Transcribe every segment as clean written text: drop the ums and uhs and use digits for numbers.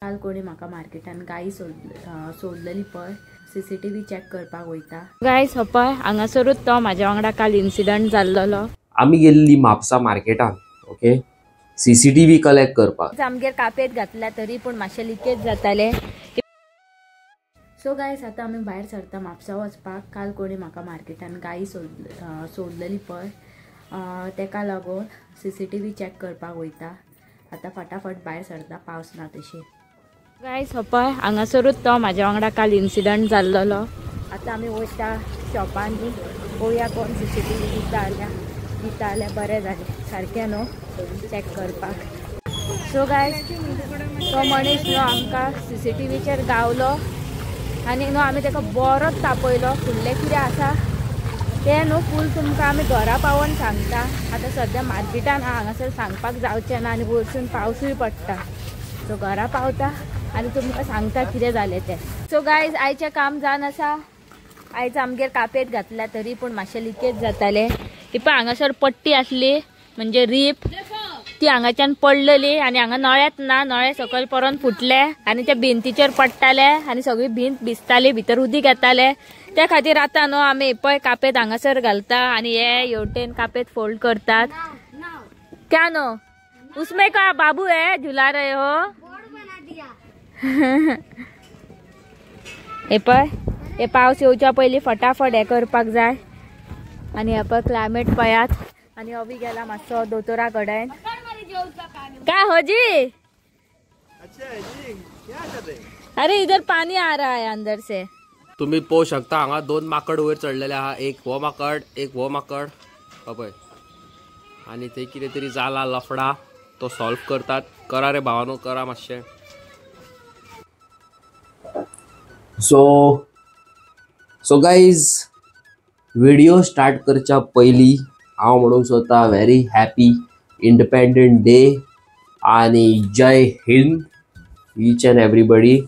काल कोणी म्हाका मार्केटान गाई सोदलेली पळय सीसीटीव्ही चॅक करपाक वयता। गायस हो पळय हांगासरूच तो म्हाज्या वांगडा काल इन्सिडंट जाल्लो। आमी गेल्ली म्हापसा मार्केटान, ओके, सीसीटीव्ही कलेक्ट करपाक। आमगेर कापेत घातल्या तरी पूण मातशें लिकेज जाताले। सो गायस आतां आमी भायर सरता म्हापसा वचपाक। काल कोणी म्हाका मार्केटान गाई सोदलेली पळय तेका लागून सीसीटीव्ही चॅक करपाक वयता। आतां फटाफट भायर सरता, पावस ना तशी। गायस हो पळय हांगासरूच तो म्हाज्या वांगडा काल इन्सिडंट जाल्लो। आतां आमी वयता शॉपान, पळोवया कोण सीसीटीव्ही दिता जाल्यार दिता जाल्यार बरें जालें सारकें न्हू चॅक करपाक। सो गायस तो मनीस न्हू आमकां सीसीटीव्हीचेर गावलो आनी न्हू आमी ताका बरोच तापयलो। फुडलें कितें आसा तें न्हू फूल तुमकां आमी घरा पावोन सांगता। आतां सद्या मार्केटान हांगासर सांगपाक जावचें ना आनी वरसून पावसूय पडटा। सो घरा पावता आनी तुमकां सांगता कितें जालें तें। सो गायज आयचें काम जावन आसा। आयज आमगेर कापेत घातल्या तरी पूण मातशें लिकेज जातालें। ती पळय हांगासर पट्टी आसली म्हणजे रीप, ती हांगाच्यान पडलेली आनी हांगा नळेच ना, नळे सकयल परोन फुटले आनी त्या भिंतीचेर पडटाले आनी सगळी भिंत भिजताली, भितर उदीक येताले। त्या खातीर आतां न्हू आमी पळय कापेत हांगासर घालता आनी हे हेवटेन कापेत फोल्ड करतात। क्या न्हू उसमें का बाबू है झुला रहे हो। हे पळय हे पावस येवच्या पयलीं फटाफट हे करपाक जाय। आनी हे पळय क्लायमेट पळयात। आनी अवी गेला मातसो दोतोरा कडेन। काय हो जी? अरे इधर पानी आ रहा है अंदर से। तुम्ही पोहू शकता हांगा दोन माकड वयर चढलेले आहा, एक हो माकड एक हो माकड पळय। आनी थंय कितें तरी जाला लफडा, तो सॉल्व करतात। करा रे भावानो, करा मातशें। सो गायज व्हिडिओ स्टार्ट करच्या पयलीं हांव म्हणूंक सोदता व्हेरी हॅपी इंडिपेंडंट डे आनी जय हिंद ईच एंड एवरीबडी।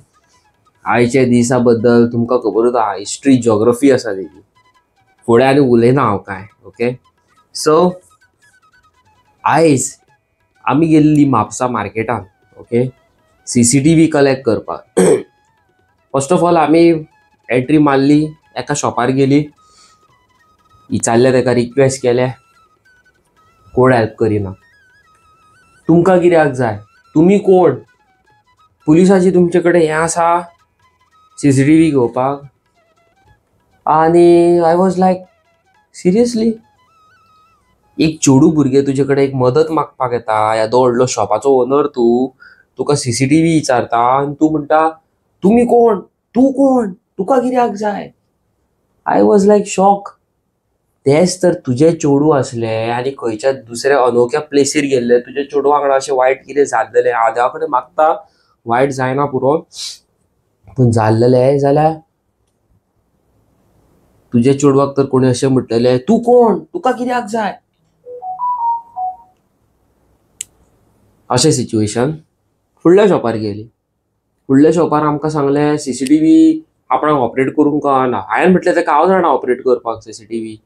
आयच्या दिसा बद्दल तुमकां खबरूच आहा, हिस्ट्री जॉग्रफी आसा तेजी, फुडें आनी उलयना हांव कांय। ओके, सो आयज आमी गेल्ली म्हापसा मार्केटान, ओके, सीसीटीव्ही कलेक्ट करपाक। फर्स्ट ऑफ ऑल आमी एंट्री मारली, एका शॉपार गेली, विचारलें ताका, रिक्वेस्ट केलें, कोण हेल्प करिना। तुमकां कित्याक जाय, तुमी कोण, पुलिसाची तुमचे कडेन हें आसा सीसीटीव्ही घेवपाक? आनी I was like seriously, एक चेडूं भुरगें तुजे कडेन एक मदत मागपाक येता, येदो व्हडलो शॉपाचो ओनर तूं, तुका सीसीटीव्ही विचारता आनी तूं म्हणटा तुमी कोण, तूं कोण, तुका कित्याक जाय? I was like shock. तेच तर तुजें चेडूं आसलें आनी खंयच्या दुसऱ्या अनोख्या प्लेसीर गेल्लें, तुज्या चेडवा वांगडा अशें वायट कितें जाल्लेलें, हांव देवा कडेन मागता वायट जायना पुरो, पूण जाल्लेलें जाल्यार तुज्या चेडवाक तर कोणी अशें म्हणटलें तूं कोण, तुका कित्याक जाय? अशें सिच्युएशन। फुडल्या शॉपार गेली, फुडल्या शॉपार आमकां सांगलें सीसीटीव्ही आपणाक ऑपरेट करूंक कळना। हांवें म्हटलें ताका हांव जाणा ऑपरेट करपाक सीसीटीव्ही,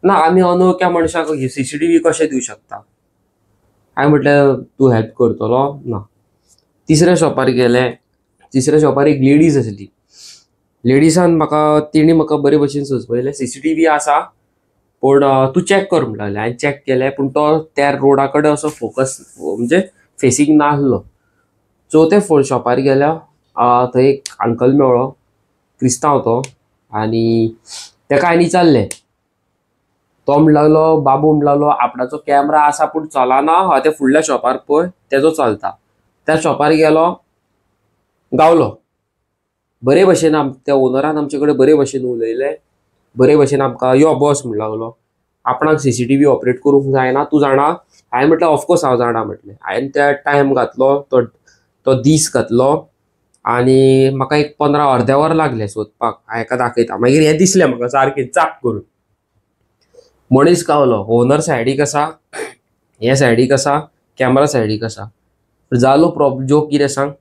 ना आमी अनोळख्या मनशाक सीसीटीव्ही कशें दिवं शकता? हांवें म्हटलें तूं हेल्प करतलो ना। तिसऱ्या शॉपार गेले, तिसऱ्या शॉपार एक लेडीज आसली, लेडिसान म्हाका तिणी म्हाका बरे भशेन सुचयलें सीसीटीव्ही आसा पूण तूं चॅक कर म्हणलें। हांवें चॅक केलें पूण तो त्या रोडा कडेन असो फोकस म्हणजे फेसींग नासलो। चवथे शॉपार गेल्या, थंय एक अंकल मेळ्ळो, क्रिस्तांव तो, आनी ताका हांवें विचारलें, तो म्हणूंक लागलो बाबू म्हणूंक लागलो आपणाचो कॅमरा आसा पूण चलना, हय ते फुडल्या शॉपार पळय तेजो चलता। त्या शॉपार गेलो, गावलो, बरे भशेन त्या ओनरान आमचे कडेन बरे भशेन उलयलें, बरे भशेन आमकां यो बस म्हणूंक लागलो, आपणाक सीसीटीव्ही ऑपरेट करूंक जायना तूं जाणा? हांवें म्हटलें ऑफकोर्स हांव जाणा म्हटलें। हांवें त्या टायम घातलो, तो दीस घातलो आनी म्हाका एक 15 अर्दें वर लागलें सोदपाक। हांव हेका दाखयता, मागीर हें दिसलें म्हाका सारकें चाक करून मनीस गावलो, ओनर सायडीक आसा, हे सायडीक आसा, कॅमरा सायडीक आसा। जालो प्रॉब्लम जोक कितें सांग,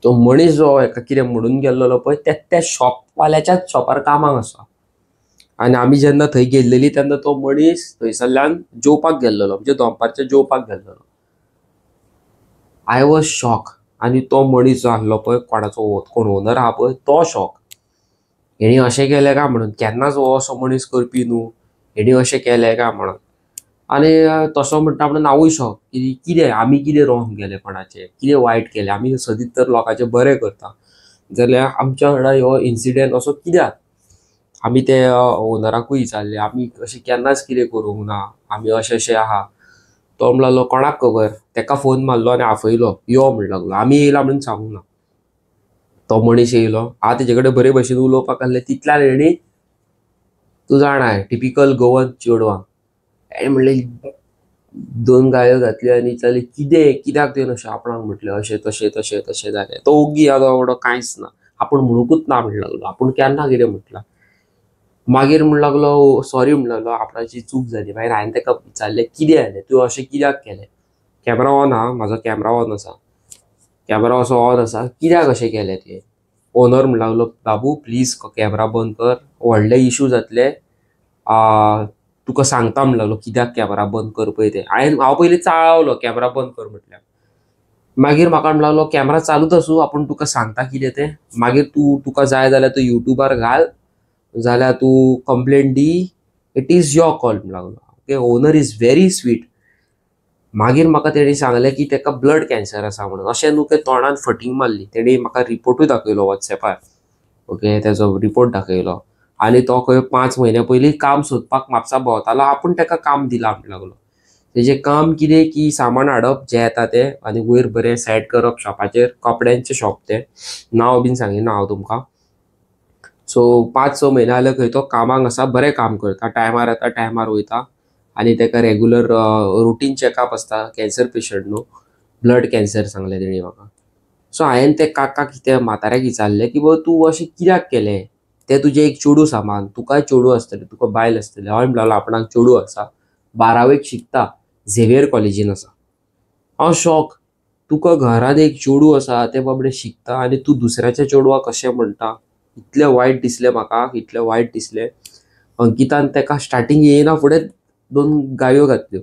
तो मनीस जो हेका कितें म्हणून गेल्लो पळय त्या शॉपवाल्याच्याच शॉपार कामाक आसा। आनी आमी जेन्ना थंय गेल्लेली तेन्ना तो मनीस थंयसरल्यान जेवपाक गेल्लो, म्हणजे दनपारचें जेवपाक गेल्लो। I was shock. आनी तो मनीस जो आसलो पळय, कोणाचो कोण ओनर आहा पळय, तो शॉक, हेणी अशें केलें काय म्हणून. केन्नाच हो असो मनीस करपी न्हू, हेणी अशें केलें काय म्हणून. आनी तसो म्हणटा म्हणून हांवूय शॉक की कितें आमी कितें रॉंग केलें, कोणाचें कितें वायट केलें. आमी सदींच तर लोकांचें बरें करता, जाल्यार आमच्या वांगडा हो इन्सिडंट असो कित्याक. आमी ते ओनराकूय विचारलें, आमी अशें केन्नाच कितें करूंक ना, आमी अशें अशें आहा. तो म्हणलो कोणाक खबर, तेका फोन मारलो आनी आफयलो, यो म्हण लागलो. आमी येयला म्हणून सांगूंक ना. तो मनीस येयलो, हांव तेजे कडेन बरे भशेन उलोवपाक आसलें, तितल्यान हेणी तूं जाणाय टिपिकल गोवन चेडवां, हेणें म्हणलें दोन गायो घातल्यो आनी विचारलें कितें कित्याक तुवें अशें आपणाक म्हटलें, अशें तशें तशें तशें जालें. तो ओगी आतां बाबडो कांयच ना, आपूण म्हणूंकूच ना म्हण लागलो, आपूण केन्ना कितें म्हटलां. मागीर म्हण लागलो सॉरी म्हण लागलो, आपणाची चूक जाली. मागीर हांवें ताका विचारलें कितें जालें, तुवें अशें कित्याक केलें. कॅमरा ऑन आहा, म्हाजो कॅमरा ऑन आसा, कॅमरा असो ऑन आसा, कित्याक अशें केलें तुवें. ओनर म्हण लागलो बाबू प्लीज कॅमरा बंद कर, व्हडले इशू जातले, तुका सांगता म्हण लागलो कित्याक कॅमरा बंद कर पळय तें. हांव पयलीं चाळवलो कॅमरा बंद कर म्हटल्यार. मागीर म्हाका म्हण लागलो कॅमरा चालूच आसूं, आपूण तुका सांगता कितें तें, मागीर तूं तुका जाय जाल्यार तूं युट्यूबार घाल, जाल्यार तूं complaint the, it is your call म्हण लागलो. Okay, owner is very sweet. मागीर म्हाका तेणी सांगलें की तेका ब्लड कॅन्सर आसा म्हणून. अशें न्हू की तोंडान फटींग मारली, तेणी म्हाका रिपोर्टूय दाखयलो वॉट्सॅपार. ओके, तेजो रिपोर्ट दाखयलो. आनी तो खंय 5 म्हयन्या पयलीं काम सोदपाक म्हापसा भोंवतालो, आपूण तेका काम दिलां म्हण लागलो. तेजें काम कितें की सामान हाडप जें येता तें आनी वयर बरें सेट करप शॉपाचेर, कपड्यांचें शॉप तें, नांव बीन सांगिना हांव तुमकां. सो 5-6 म्हयने जाले खंय तो कामाक आसा, बरें काम करता, टायमार येता टायमार वयता. आनी तेका रेगुलर रुटीन चॅकअप आसता, कॅन्सर पेशंट न्हू, ब्लड कॅन्सर सांगलें तेणी म्हाका. सो हांवें ते काकाक त्या म्हाताऱ्याक विचारलें की बाबा तूं अशें कित्याक केलें, तें तुजें एक चेडूं सामान, तुकाय चेडूं आसतलें, तुका बायल आसतलें. हय म्हणलो आपणाक चेडूं आसा, 12वेक शिकता, झेवियर कॉलेजीन आसा. हांव शॉक, तुका घरांत एक चेडूं आसा, तें बाबडें शिकता आनी तूं दुसऱ्याच्या चेडवाक कशें म्हणटा. इतलें वायट दिसलें म्हाका, इतलें वायट दिसलें. अंकितान तेका स्टार्टींग येयना फुडें 2 गायो घातल्यो.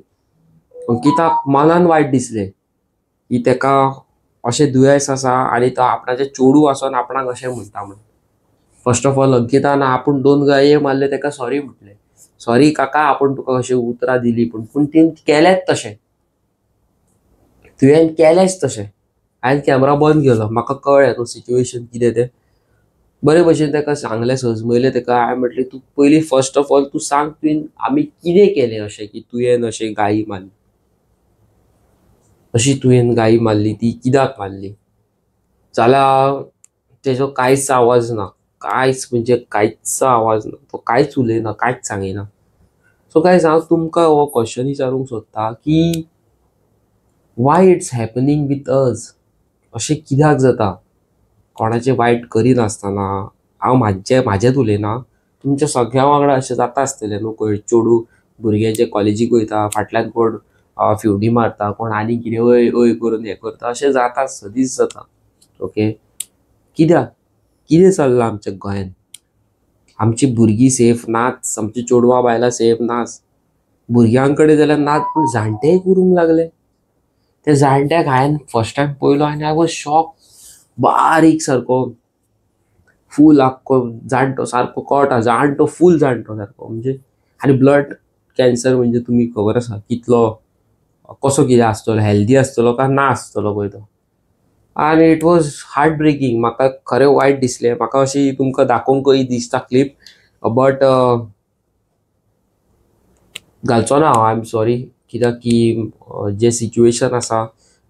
अंकिताक मनान वायट दिसलें की तेका अशें दुयेंस आसा आनी तो आपणाचें चेडूं आसून आपणाक अशें म्हणटा म्हणून. फर्स्ट ऑफ ऑल अंकितान आपूण 2 गाये मारले, तेका सॉरी म्हटलें, सॉरी काका आपूण तुका अशीं उतरां दिली, पूण पूण तुवें केलेंच तशें, तुवें केलेंच तशें. हांवें कॅमरा बंद केलो, म्हाका कळ्ळें न्हू सिच्युएशन कितें तें. बरे भशेन ताका सांगलें, सजमयलें ताका. हांवें म्हटलें तूं पयलीं फर्स्ट ऑफ ऑल तूं सांग तुवें आमी कितें केलें अशें की तुवें अशें गायी मारली, अशी तुवें गायी मारली ती कित्याक मारली. जाल्यार तेजो कांयच आवाज ना, कांयच म्हणजे कांयच आवाज ना, तो कांयच उलयना, कांयच सांगिना. सो गायज हांव तुमकां हो क्वेश्चन विचारूंक सोदता की why it's happening with us, अशें कित्याक जाता. कोणाचें वायट करिनासतना, हांव म्हाजेंच उलयना, तुमच्या सगळ्या वांगडा अशें जाता आसतलें न्हू. खंय चेडूं भुरगें जे कॉलेजीक वयता, फाटल्यान कोण फ्युडी मारता, कोण आनी कितें अय अय करून हें करता, अशें जाता, सदींच जाता. ओके, कित्याक कितें चल्लां आमच्या गोंयांत. आमची भुरगीं सेफ नाच, आमची चेडवां बायलां सेफ नाच, भुरग्यां कडेन जाल्यार नाच, पूण जाणटेय करूंक लागले. ते जाणट्याक हांवें फर्स्ट टायम पळयलो आनी I was shock. बारीक सारको फूल आख्खो जाणटो, सारको कळटा जाणटो, फूल जाणटो सारको. म्हणजे आनी ब्लड कॅन्सर म्हणजे तुमी खबर आसा कितलो कसो कितें आसतलो, हेल्दी आसतलो काय ना आसतलो पळय तो. आनी it was heart breaking, म्हाका खरें वायट दिसलें. म्हाका अशी तुमकां दाखोवंकय दिसता क्लिप, बट घालचो ना हांव, I am sorry. कित्याक की जें सिच्युएशन आसा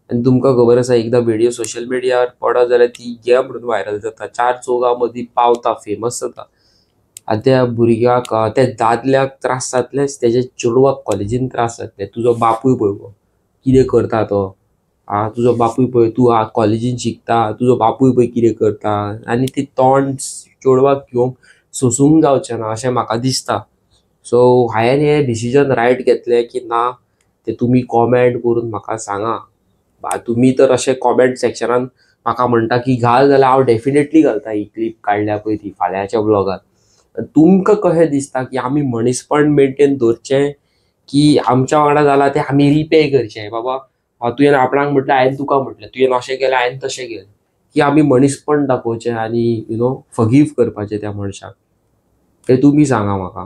आनी तुमकां खबर आसा, एकदां व्हिडियो सोशल मिडियार पडत जाल्यार ती गेम म्हणून व्हायरल जाता, 4 चौगां मदीं पावता, फेमस जाता. आनी त्या भुरग्याक, त्या दादल्याक त्रास जातलेच, तेज्या चेडवाक कॉलेजीन त्रास जातले. तुजो बापूय पळय गो कितें करता तो, आं तुजो बापूय पळय, तूं कॉलेजीन शिकता, तुजो बापूय पळय कितें करता. आनी ती तोंड चेडवाक घेवंक सोंसूंक जावचें ना अशें म्हाका दिसता. सो हांवें हें डिसिजन रायट घेतलें की ना तें तुमी कॉमेंट करून म्हाका सांगा. तुमी तर अशें कॉमेंट सेक्शनान म्हाका म्हणटा की घाल जाल्यार हांव डेफिनेटली घालता ही क्लिप काडल्या पळय ती फाल्यांच्या ब्लॉगान. तुमकां कशें दिसता की आमी मनीसपण मेंटेन दवरचें की आमच्या वांगडा जालां तें आमी रिपे करचें? बाबा तुवें आपणाक म्हटलें, हांवें तुका म्हटलें, तुवें अशें केलें, हांवें तशें केलें, की आमी मनीसपण दाखोवचें आनी you know forgive करपाचें त्या मनशाक. तें तुमी सांगा म्हाका.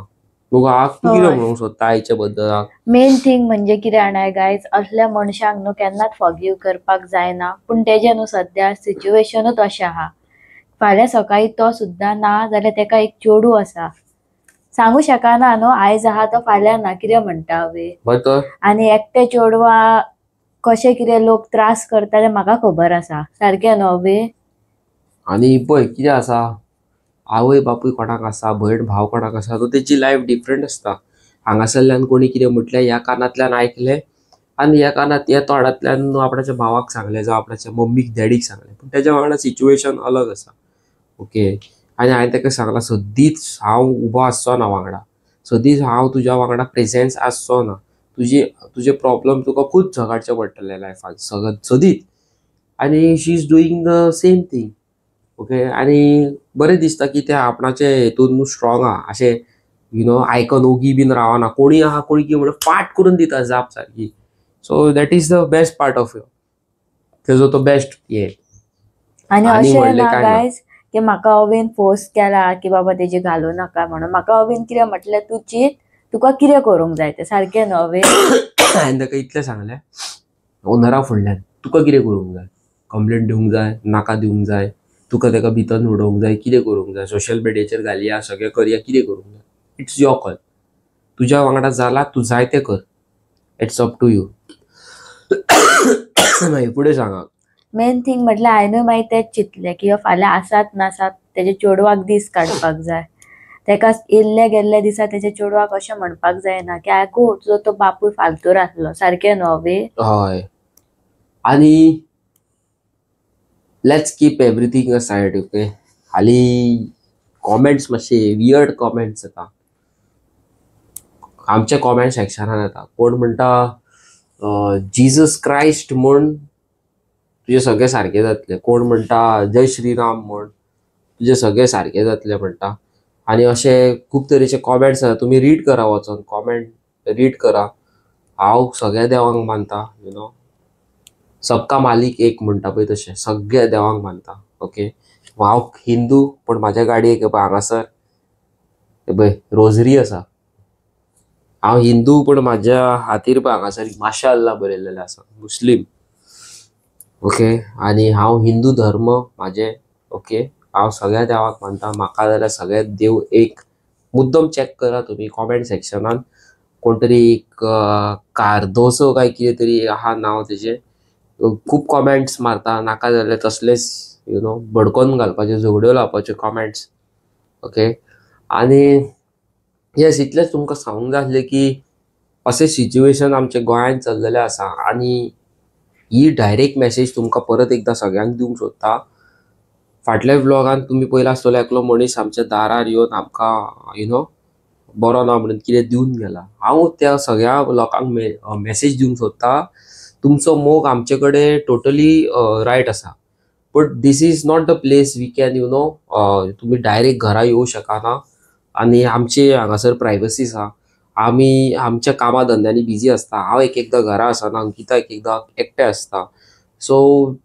तुका तूं कितें म्हणूंक सोदता आयचे बद्दल? मेन थिंग म्हणजे कितें जाणा गायज, असल्या मनशांक न्हू केन्नाच फॉरगीव करपाक जायना. पूण तेजें न्हू सद्या सिच्युएशनूच अशें आहा. फाल्यां सकाळी तो सुद्दां ना जाल्यार तेका एक चेडूं आसा, सांगू शकना न्हू, आयज आहा तो फाल्यां ना, कितें म्हणटा हांवें. आनी एकटे चेडवा कशें कितें लोक त्रास करता तें म्हाका खबर आसा, सारकें न्हू अवे? आनी पळय कितें आसा, आवय बापूय कोणाक आसा, भयण भाव कोणाक आसा, तो तेची लायफ डिफरंट आसता. हांगासरल्यान कोणी कितें म्हटलें, ह्या कानांतल्यान आयकलें आनी ह्या कानांत ह्या तोंडांतल्यान आपणाच्या भावाक सांगलें जावं आपणाच्या मम्मीक डॅडीक सांगलें, पूण तेज्या वांगडा सिच्युएशन अलग आसा. ओके, आनी हांवें ताका सांगलां, सदींच हांव उबो आसचो ना वांगडा, सदींच हांव तुज्या वांगडा प्रेजेन्स आसचो ना, तुजे प्रॉब्लम तुका खूब झगाडचे पडटले लायफान सदींच. आनी she is doing the same thing. Okay, आनी बरें दिसता की ते आपणाचे हेतून स्ट्रॉंग आहा, अशें you know आयकन ओगी बीन रावना, कोणी आहा कोणी कितें म्हणटा फाट करून दिता जाप सारकी. So that is the best part of you, तेजो तो बेस्ट हे. आनी अशें ना गायज की म्हाका अवेन फोर्स केला की बाबा तेजे घालूं नाका म्हणून. म्हाका अवेन कितें म्हटलें, तूं चीत तुका कितें करूंक जाय तें, सारकें न्हू अवेन? हांवें ताका इतलें सांगलें, ओनरा फुडल्यान तुका कितें करूंक जाय, कंप्लेन दिवंक जाय, नाका दिवंक जाय, तुका ताका भितर उडोवंक जाय, कितें करूंक जाय, सोशल मिडियाचेर घालया, सगळें करया, कितें करूंक जाय, it's your call. तुज्या वांगडा जाला, तूं जाय तें कर, it's up to you. मागीर फुडें सांगा. मेन थिंग म्हटल्यार हांवेनूय मागीर तेंच चिंतलें की फाल्यां आसात नासात तेजे चेडवाक दीस काडपाक जाय, तेका येयल्ल्या गेल्ल्या दिसा तेच्या चेडवाक अशें म्हणपाक जायना की आगो तुजो तो बापूय फालतूर आसलो, सारकें न्हू अवे? हय. आनी let's keep everything aside. Okay, हालीं कॉमेंट्स मातशे वियर्ड कॉमेंट्स येता आमच्या कॉमेंट सेक्शनान येता. कोण म्हणटा जिजस क्रायस्ट म्हूण तुजें सगळें सारकें जातलें, कोण म्हणटा जय श्रीराम म्हूण तुजें सगळें सारकें जातलें म्हणटा. आनी अशे खूब तरेचे कॉमेंट्स आसा, तुमी रीड करा, वचोन कॉमेंट रीड करा. हांव सगळ्या देवांक मानता, you know, सबका मालीक एक म्हणटा पळय तशें सगळ्या देवांक मानता. ओके, हांव हिंदू, पूण म्हाज्या गाडयेक पळय हांगासर पळय रोजरी आसा. हांव हिंदू पूण म्हाज्या हातीर पळय हांगासर माशा अल्ला बरयलेलें आसा, मुस्लीम. ओके, आनी हांव हिंदू धर्म म्हाजें. ओके, हांव सगळ्या देवाक मानता, म्हाका जाल्यार सगळे देव एक. मुद्दम चॅक करा तुमी कॉमेंट सेक्शनान, कोण तरी एक कार्दोसो काय कितें तरी आहा नांव तेजें, खूब कॉमेंट्स मारता, नाका जाल्यार तसलेच you know भडकोन घालपाच्यो, झगड्यो लावपाच्यो कॉमेंट्स. ओके, आनी येस, इतलेंच तुमकां सांगूंक जाय आसलें की अशें सिच्युएशन आमच्या गोंयांत चल्लेलें आसा. आनी ही डायरेक्ट मॅसेज तुमकां परत एकदां सगळ्यांक दिवंक सोदता. फाटल्या व्लॉगान तुमी पळयलां आसतलो, एकलो मनीस आमच्या दारार येवन आमकां you know बरो ना म्हणून कितें दिवन गेला. हांव त्या सगळ्या लोकांक मॅसेज दिवंक सोदता, तुमचो मोग आमचे कडेन टोटली रायट आसा, but this is not the place we can you know, तुमी डायरेक्ट घरा येवं शकना. आनी आमचे हांगासर प्रायवसी आसा, आमी आमच्या कामा धंद्यांनी बिजी आसता. हांव एक एकदां घरा आसना, अंकिता एक एकदां एकटें आसता. So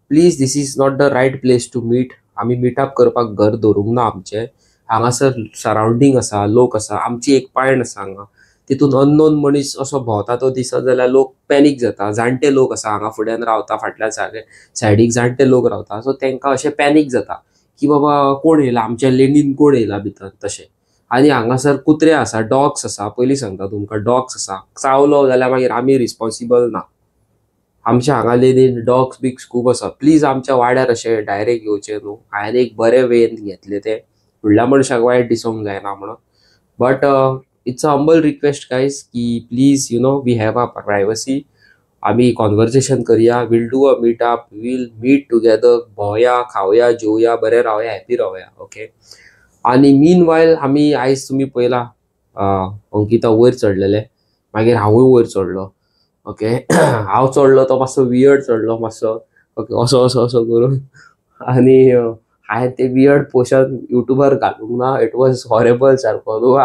please, this is not the right place to meet. आमी मिटअप करपाक घर दवरूंक ना आमचें. हांगासर सरावंडींग आसा, लोक आसा, आमची एक पायण आसा हांगा, तितून अननोन मनीस असो भोंवता तो दिसत जाल्यार लोक पॅनीक जाता. जाणटे लोक आसा हांगा, फुड्यान रावता, फाटल्यान सारके सायडीक जाणटे लोक रावता, सो तांकां अशें पॅनीक जाता की बाबा कोण येयला आमच्या लेनीन, कोण येयला भितर तशें. आनी हांगासर कुत्रे आसा, डॉग्स आसा, पयलीं सांगता तुमकां, डॉग्स आसा. चावलो जाल्यार मागीर आमी रिस्पॉन्सिबल ना. आमच्या हांगा लेनीन डॉग्स बिग्स खूब आसा. प्लीज आमच्या वाड्यार अशें डायरेक्ट येवचें न्हू. हांवें एक बरें वेन घेतलें तें, व्हडल्या मनशाक वायट दिसूंक जायना म्हणून, but it's a humble request guys की please you know we have a privacy. आमी कॉन्वर्सेशन करया, we'll do a meet up, we'll meet together, भोंवया, खावया, जेवया, बरें रावया, हॅपी रावया. ओके, आनी मीन वायल आमी आयज तुमी पळयला अंकिता वयर चडलेलें, मागीर हांवूय वयर चडलो. ओके, हांव चडलो तो मातसो वियर्ड चडलो मातसो, ओके, असो असो असो करून. आनी हांवें ते वियर्ड पोर्शन युट्यूबार घालूंक ना, it was horrible सारको, तूं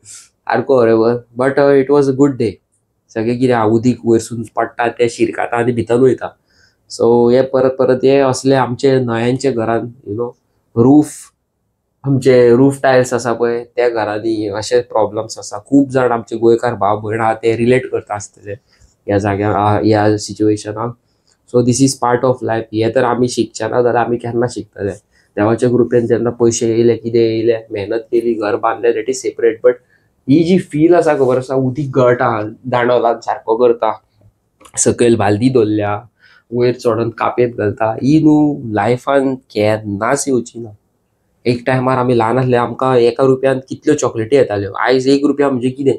सारको horrible, but it was a good day. सगळें कितें आहा उदीक वयरसून पडटा तें शिरकाता आनी भितर वयता. सो हे परत परत हे असले आमचे न्हंयांच्या घरान you know roof आमचे रूफ टायल्स आसा पळय त्या घरांनी अशे प्रॉब्लम्स आसा. खूब जाण आमचे गोंयकार भाव भयण आहा ते रिलेट करता आसतले ह्या जाग्यार ह्या सिच्युएशनाक. So this is part of life. हे तर आमी शिकचे ना जाल्यार आमी केन्ना शिकतले? देवाच्या कृपेन जेन्ना पयशे येयले कितें येयले मेहनत केली घर बांदलें that is separate. But he ji feel आसा खबर आसा उदीक गळटा दांडोलान सारको करता सकयल बालदी दवरल्या वयर चडोन कापेत घालता ही न्हू लायफान केन्नाच येवची ना. एक टायमार आमी ल्हान आसले आमकां 1 रुपयान कितल्यो चॉकलेटी येताल्यो. आयज 1 रुपया म्हणजे कितें?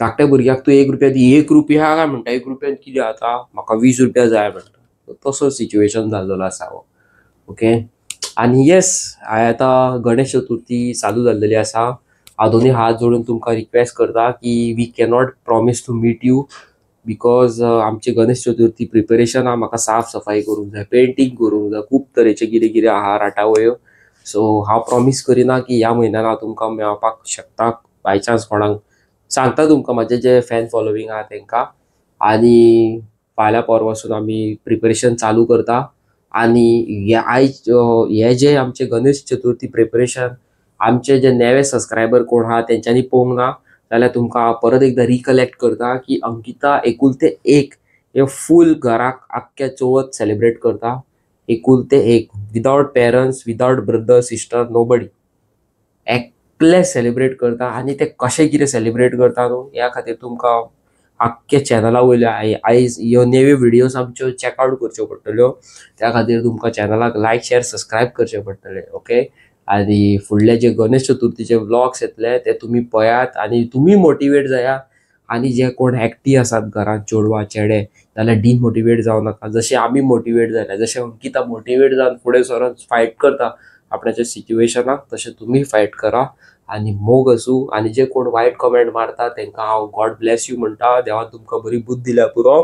धाकट्या भुरग्याक तूं 1 रुपया दी, 1 रुपया काय म्हणटा, 1 रुपयान कितें जाता म्हाका 20 रुपया जाय म्हणटा. तसो सिच्युएशन जाल्लो आसा हो. ओके आनी येस आतां गणेश चतुर्थी चालू जाल्लेली आसा. हांव दोनूय हात जोडून तुमकां रिक्वेस्ट करता की we cannot promise to meet you because आमचे गणेश चतुर्थी प्रिपेरेशन आहा. म्हाका साफ सफाई करूंक जाय, पेंटींग करूंक जाय, खूब तरेचे कितें कितें आहा राटावळ्यो. सो हांव प्रॉमीस करिना की ह्या म्हयन्यान हांव तुमकां मेळपाक शकता. बाय चान्स कोणाक सांगता तुमकां म्हाजे जे फॅन फॉलोवींग आहा तांकां. आनी फाल्यां परवासून आमी प्रिपेरेशन चालू करता. आनी हे आयज हे जे आमचे गणेश चतुर्थी प्रिपेरेशन आमचे जे नवे सबस्क्रायबर कोण आहा तेंच्यांनी पळोवंक ना जाल्यार तुमकां परत एकदां रिकलेक्ट करता की अंकिता एकुलते एक हे फूल घराक आख्ख्या चवथ सेलिब्रेट करता. एकुलते एक without parents without brother sister nobody एकले सेलिब्रेट करता. आनी ते कशें कितें सेलिब्रेट करता न्हू ह्या खातीर तुमकां आख्ख्या चॅनला वयल्यो आयज ह्यो नेव्यो व्हिडियोज आमच्यो चॅकआवट करच्यो पडटल्यो. त्या खातीर तुमकां चॅनलाक लायक शेअर सबस्क्रायब करचें पडटलें. ओके आनी फुडले जे गणेश चतुर्थीचे व्लॉग्स येतले ते तुमी पळयात आनी तुमी मोटिवेट जाया. आनी जे कोण एकटी आसात घरांत चेडवां चेडे जाल्यार डिमोटिवेट जावं नाका. जशें आमी मोटिवेट जाले जशें अंकिता मोटिवेट जावन फुडें सरोन फायट करता आपणाच्या सिच्युएशनाक तशें तुमी फायट करा आनी मोग आसूं. आनी जे कोण वायट कमेंट मारता तांकां हांव गॉड ब्लेस you म्हणटा. देवान तुमकां बरी बुद्द दिल्या पुरो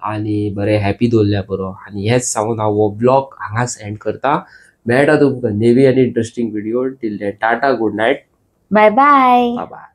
आनी बरें हॅपी दवरल्या पुरो. आनी हेंच सांगून हांव हो ब्लॉग हांगाच एंड करता. मेळटा तुमकां नेवी आनी interesting video. Till then tata, good night, bye bye. Bye bye.